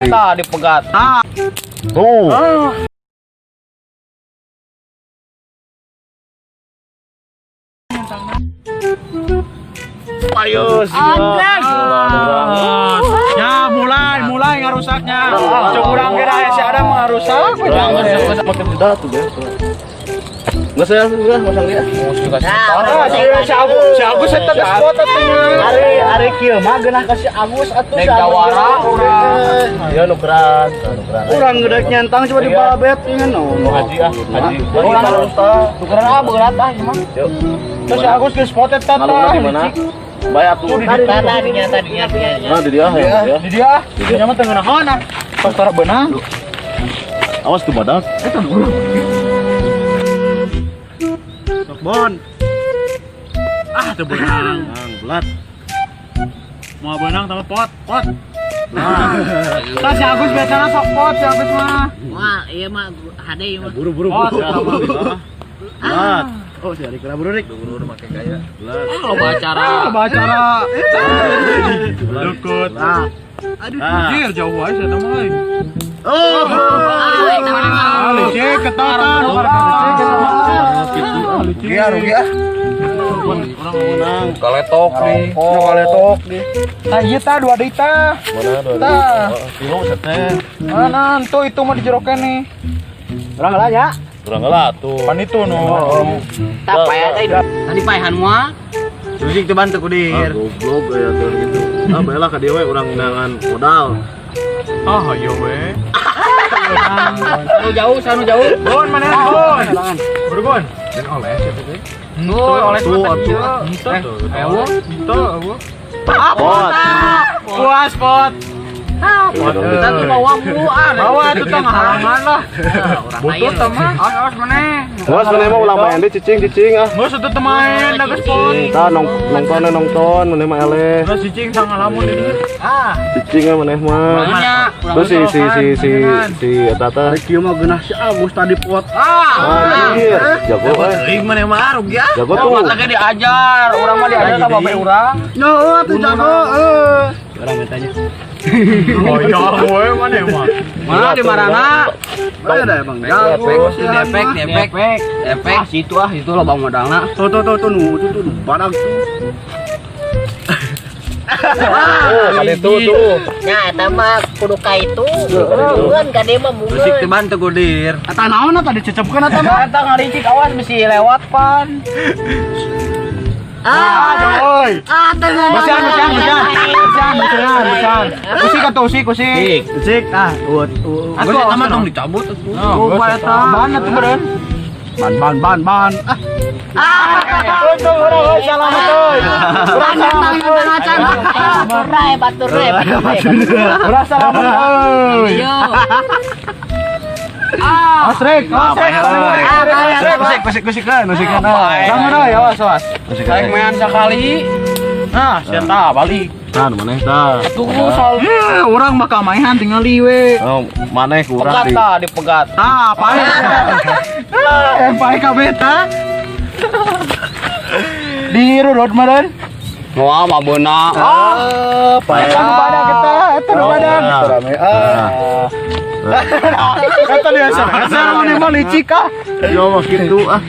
Tah dipegat. Ah. Tuh. Ayo sih. Ya mulai mulai ngarusaknya. Cuk urang ge aya si Adam ngarusak. Makin sudah tuh deh. Nggak saya sudah masang dia. Ah, si Agus, si Agus eta geus spot atuh. Ari ari kieu mah geunah ka si Agus atuh. Naik jawara urang. Ya nukeran, nukeran. Urang gede nyantang coba di balabet ingan no. Haji ah, haji. Urang tukeran ah berat ah gimana? Yuk. Terus si Agus geus spot eta Ngalungna tah. di mana? Bayar tuh. Tadinya tadinya tadinya. Nah, di dia ya. Di dia. Di dia, di dia mah teu ngeunaheun ah. Tos tara beunang. Awas tuh badak. Sok bon. Ah, teu beunang. Nang belat. Mau beunang tambah pot, pot. Tah si Agus biasana sok pot si Agus mah. Wah, iya mah hade ieu mah. Buru buru Pot buru. eta mah. Belat. Oh, si Ari kena buru Rik. Buru make gaya. Belat. Loba acara. Loba acara. Dukut. Ah. Aduh, anjir jauh aja eta mah euy. Oh. Ah, licik ketatan. Licik Rugi ah, rugi ah. Orang menang. Kaletok nih. Nu kaletok di. Nah, ieu tah dua deui tah. Mana dua? Tah. Kilo seteh. Mana tuh itu mah di jero keneh. Urang heula nya. Kurang lah tuh. Pan itu nu. Tak payah teh. Tadi paehan moal. Licik teu bantu Ah, kudir. goblok gaya tuh gitu. Ah, baiklah ka dieu we urang undangan modal. Ah, hayo we. Sanu jauh, sanu jauh. Bon, mana bon? Buru bon. Dan oleh siapa teh? Tuh, oleh Tuh, atuh. Tuh, ayo. Tuh, ayo. Pot. Puas, pot. Kita tuh bawa buan. Bawa tuh tong halangan lah. Urang Butut teh mah. Awas, awas maneh. Awas maneh mah ulah main deh cicing cicing ah. Geus atuh teu main, da geus pot. Tah nongton nongton maneh mah eleh. Terus cicing sangalamun ini. Ah, Cicing ah maneh mah. Nya. Terus si si si si si eta tah. Ari kieu mah geunah si Agus tadi pot. Ah, Anjir, jago euy. Teuing maneh mah rugi ah. Jago tuh. lagi diajar, urang mah diajar sama babe urang. Nya atuh jago euy. Urang mintanya. Oh iya, we maneh mah. Mana di marana? Ada emang jago. Di depek, depek, depek. Ah, situ ah, situ lobang modalna. Tuh tuh tuh tuh nu tuh tuh badag tuh. Oh, kali itu tuh. Nya eta mah kudu ka itu. Mungkin ka dieu mah Licik mungkin. teu bantu kudir. Eta naon eta dicecepkeun eta mah? Eta ngalicik awas mesti lewat pan. Ah, Oi. ah, teu Bersihan, bersihan, bersihan. Bersihan, bersihan, bersihan. Usik atuh, usik, usik. Licik ah, Atuh, eta mah tong dicabut atuh. Oh, eta. Ban atuh beureun. Ban ban ban ban. Ah, Untung urang euy selamat euy. Urang selamat euy. Batur re, batur re, batur re. Urang selamat euy. Yo. Awas rek, awas rek. Usik usik usik kan, usik kan. Sama euy, awas awas. Rek main sekali. Nah, sia balik. Tah, nu maneh tah. Tunggu soal Urang mah kamaehan tingali we. Oh, maneh kurang pegat di. tah dipegat. Ah, pae. Ah, yang pae kabeh tah. Dirurut meureun. Wah, mah beunang. Ah, pae. Eta nu badag eta, eta nu badag. Rame ah. Eta dia asa maneh mah licik ah. Yo mah kitu ah.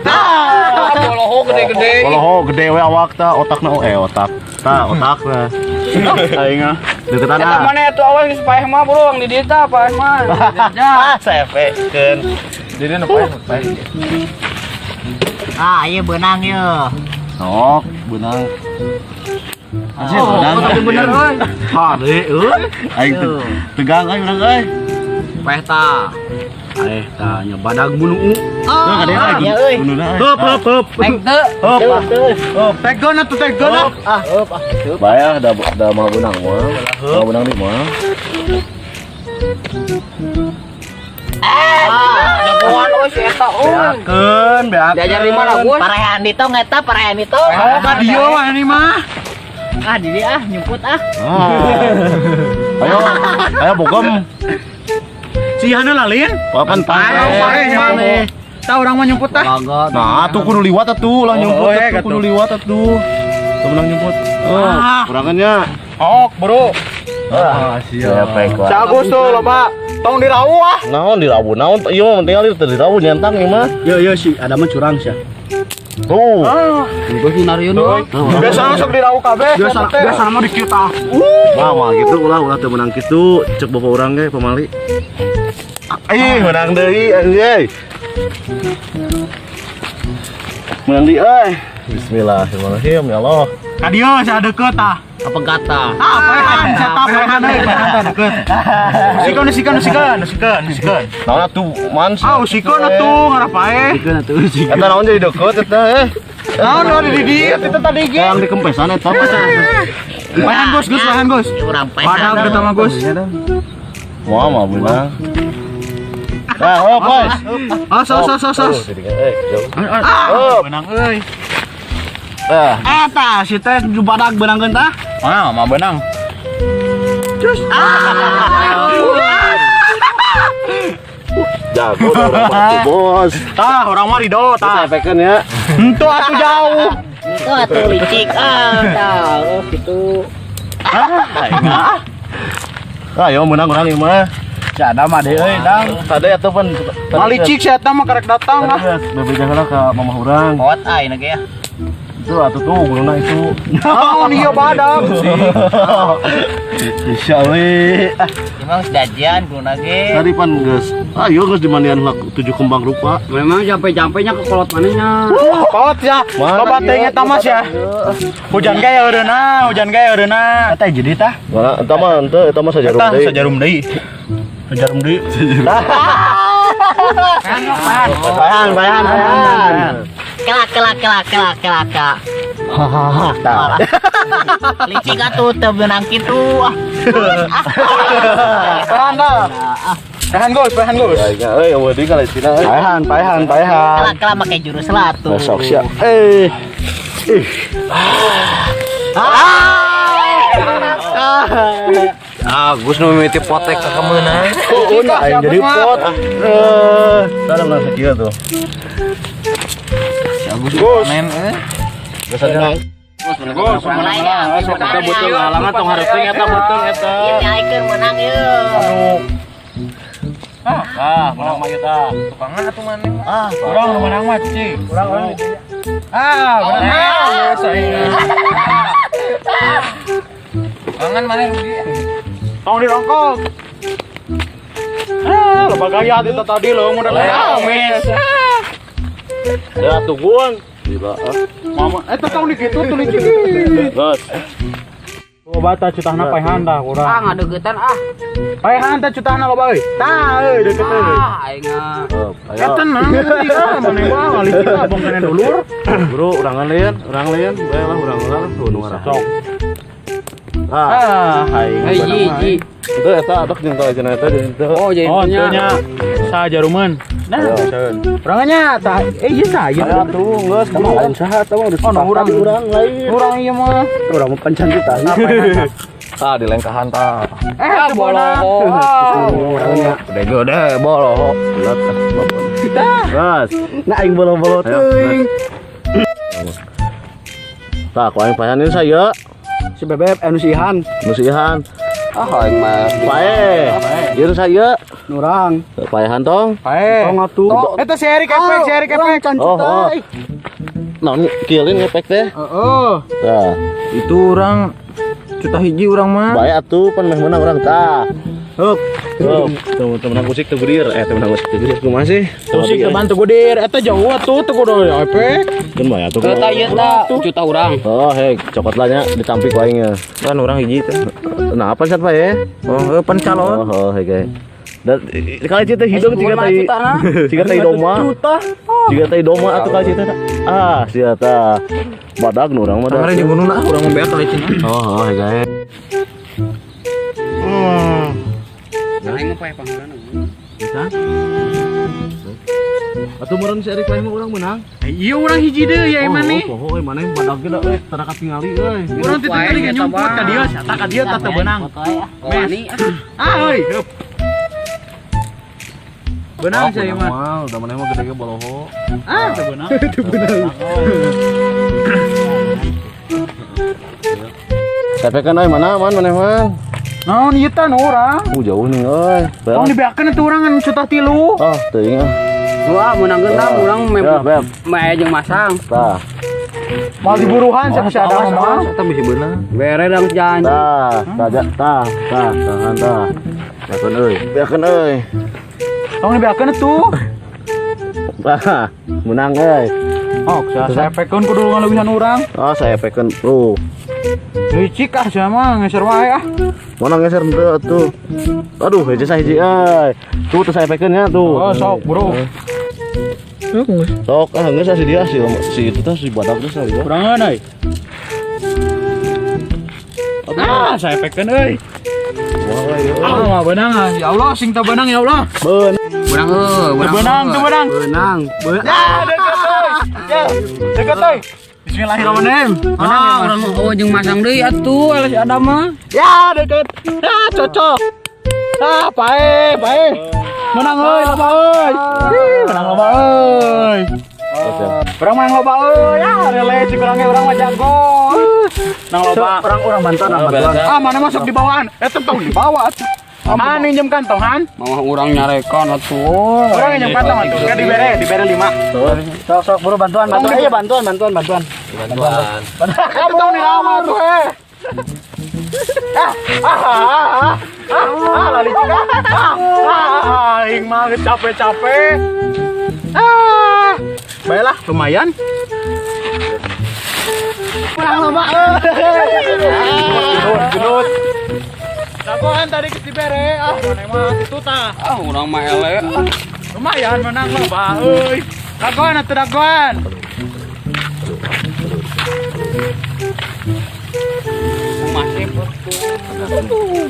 Ah, boloho gede-gede. Boloho gede we awak tah, otakna oh eh otak. Tah, otakna. Aing ah. Deketan Eta ah. mana atuh awas geus paeh mah bro, di dieu tah paeh mah. Ah, sefekeun. Jadi nu pae, pae. Ah, ieu beunang ieu. Sok, beunang. Anjir, beunang. Tapi bener euy. Hade euy. Aing tegang euy urang euy. Paeh tah. Eh, tanya badag munu. Tuh ka dieu euy. Ya euy. Gununa euy. Hop hop hop. Naik teu. Hop. Oh, tegon atuh tegon ah. Bayah da da mah beunang mah. Mah beunang di mah. Ah, jagoan euy si eta euy. Beakeun, beakeun. Diajar di mana, Gus? Parehan ditong eta, parehan ditong. Oh, ka dieu mah ini mah. Ah, di dieu ah nyumput ah. Ayo, ayo bogem. Si Hana lalin. Papan Pae, pae. maneh. Tah urang mah nyumput tah. Nah, tuh kudu liwat atuh, lah nyumput Oh, iya, atuh, kudu gitu. liwat atuh. Tuh menang nyumput. Oh, Ah. kurangannya. Ok, bro. Ah, siap. Si Agus tuh loba tong dirawu ah. Naon dirawu? Naon ieu mah penting teu dirawu nyentang ieu mah. Yo yo si ada mah curang sia. Tuh. Geus nyarieun euy. Biasana sok dirawu kabeh. Biasa mah di kita. Wah, mah gitu ulah teu menang kitu cek bapak urang ge pamali. Ih, menang deui anjay. Menang deui euy. Bismillahirrahmanirrahim ya Allah. Ka dieu sia deukeut tah. Apa kata? Ah, paehan, sia tah paehan euy, paehan tah deukeut. Usikeun usikeun usikeun usikeun usikeun. Naon atuh man? Ah, usikeun atuh ngarah paeh. Usikeun atuh usikeun. Eta naon jadi deukeut eta eh. Naon naon di dieu itu tadi ge. Yang dikempesan eta mah. Paehan Gus, Gus paehan Gus. Urang paehan. Padahal kita mah Gus. Moal mah beunang. Nah, oh, boys. Ah, sos sos sos sos. Oh, beunang euy. Ah, eta si teh badak beunangkeun tah? Ah, mah beunang. Terus jago orang mah bos. Tah, urang mah ridho tah. Sampaikan ya. Henteu atuh jauh. Itu atuh licik ah, tah oh gitu. Ah, aing ah. Ayo menang urang ieu mah. Si ada mah deui euy, Dang. Tadi atuh pan Mah licik si eta mah karek datang ah. Bebeja heula ka mamah urang. Pot aing ge ya. Itu atuh tuh guruna itu. Naon ieu badak sih. Insyaallah. Emang sedajian guruna ge. Tadi pan geus. Ayo geus dimandian heula 7 kembang rupa. Memang jampe-jampenya ke kolot manehnya. Kolot ya. Loba teuing eta mas ya. Hujan ge eureuna, hujan ge eureuna. Eta jadi tah. Mana eta mah henteu, eta mah sajarum deui. Eta sajarum deui. Sajarum deui. Paehan, paehan, paehan. Kelak kelak kelak kelak kelak kelak. Hahaha. Licik atuh teu beunang kitu ah. Paehan dah. Paehan Gus, paehan Gus. Ya euy, eueuh deui ka Cina euy. Paehan, paehan, paehan. Kelak kelak make jurus latu. Sok sia. Eh. Ih. Agus nu mimiti potek ka kemeunang. Oh, aing jadi pot. Eh, tah menang sakieu tuh. Si Agus panen euy. Geus ada. Gus, menang ya. Sok eta beuteung halangan tong hareupeun eta beuteung eta. Ieu teh aing menang ieu. Ah, menang mah ieu tah. Tukangan atuh maneh. Ah, urang nu menang mah cing. Urang urang. Ah, menang. Geus aing. Tukangan maneh rugi. Tong dirongkok. Ah, loba gaya itu tadi lo mun amis. Ya tungguan. Gila ah. Mama, eta tong di kitu tuh licik. Geus. Loba tah cutahna paehan tah urang. Ah, ngadeugetan ah. Paehan tah cutahna loba euy. Tah euy deukeut euy. Ah, aing ah. Eta naon euy ah, maneh mah ngalicik ah bong kene dulur. Bro, urangan lain, urang lain, bae lah urang lah tuh nu ngarah. Sok. Ah, Ah, aing. Hiji hiji. itu eta adok jeung teh cenah eta jeung teu. Oh, jadi Oh, nya. teu nya sajarumeun. Nah, urangannya tah eh ieu saya. Aya tuh geus Kamu lain saha eta mah udah Oh, urang urang lain. Urang ieu mah. Urang mah pancan kita. Tah di lengkahan tah. Eh, teu beunang. Orangnya. Gede gede bolo. Belat ah, babon. Gas. Nah aing bolo-bolo teuing. Tah, ku aing paehan ini saya. Si Bebeb anu si Ihan. Nu si Ihan. Ah aing mah Pae. Ieu saya. nurang. Paehan tong. Pae. Tong atuh. Eta si Erik efek, si Erik efek. Oh, oh. Naon kieuleun ngepek teh? Heeh. Tah, Itu urang cutah hiji urang mah. bae atuh pan meh meunang urang tah. Hup. Tuh, teu menang musik teu gudir. Eh, teu menang musik teu gudir kumaha sih? Musik teu bantu gudir, eta jauh atuh teu kudu efek. Kan bae atuh. Eta ieu tah cutah urang. Oh, hei, cokot lah nya ditampik ku aing nya. Kan urang hiji teh. Nah, apa sih Pak ya? Oh, heuh pan calon. Oh, oh, hei. Dan kali cita hidung jika tai jika tai doma. Jika tai doma atuh kali cita. Ah, sia tah. Badag nu urang mah. Kamari dibunuh nah urang mah beak kali cina. Oh, oh, hei guys. Aing mah paeh pangheulana. Bisa? Atuh meureun si Erik lain mah urang menang. Iya urang hiji deui ya maneh. Oh, oh, maneh badag ge da euy, tara katingali euy. Urang teh tadi ge nyumput ka dieu, sia ka dieu tah teu beunang. Wani Ah euy, heup. Beunang sia ieu mah. Moal, da maneh mah gede ge boloho. Ah, teu beunang. Teu beunang. Tepekan euy mana man maneh man. Naon ieu tah nu urang? Jauh nih euy. Tong dibeakeun atuh urang ngan cutah tilu. Ah, teuing ah. Wah, meunangkeun tah urang me Ya, Beb. me jeung masang. Tah. Mau diburuhan siapa si Adam mah. Eta bisi beunang. Bere dang janji. Tah, tah, tah, tah, tahan tah. Beakeun euy. Beakeun euy. Tong dibeakeun atuh. Tah, menang euy. Oh, saya pekeun kudu ngaleuwihan urang. Oh, saya pekeun tuh. Licik ah sia mah ngeser wae ah. Mana ngeser henteu atuh. Aduh, hiji sahiji euy. Tuh tuh saya pekeun nya tuh. Oh, sok, bro. Sok ah geus si dia si si itu tah si badak teh saya. Kurangan euy. Ah, saya pekeun euy. Ah, mah beunang ah. Ya Allah, sing teu beunang ya Allah. Beun. Beunang heuh, Beunang, tuh beunang. Beunang. Ya, deket euy. Ya, deket euy. Bismillahirrahmanirrahim. Menang ya, Ah, Mas. urang mah oh jeung masang deui atuh eleh si Adam mah. Ya, deket. Ya, cocok. Ah, pae, pae. Menang euy, loba euy. Ih, menang loba euy. Urang menang loba euy. Ya, rele si kurangnya urang mah jago. Menang loba. Orang-orang bantuan, orang bantuan. Ah, mana masuk di bawaan? Eh, tentang di bawah atuh. Han minjem kantong, Han. Mau urang nyarekan atuh. Urang minjem kantong atuh. Kan dibere 5. Sok sok buru bantuan, bantuan. Iya, bantuan, bantuan, bantuan. Bantuan. Kamu tahu nih lama tuh, eh. Ah, ah, ah, ah, ah, ah, lali juga. Ah, ah, aing mah geus capek-capek. Ah, baiklah, lumayan. Kurang loba euy. Gendut, gendut. Jagoan tadi geus dibere. Ah, mana mah kitu tah. Ah, urang mah eleh. Lumayan menang loba euy. Dagoan atuh dagoan. Masih betul.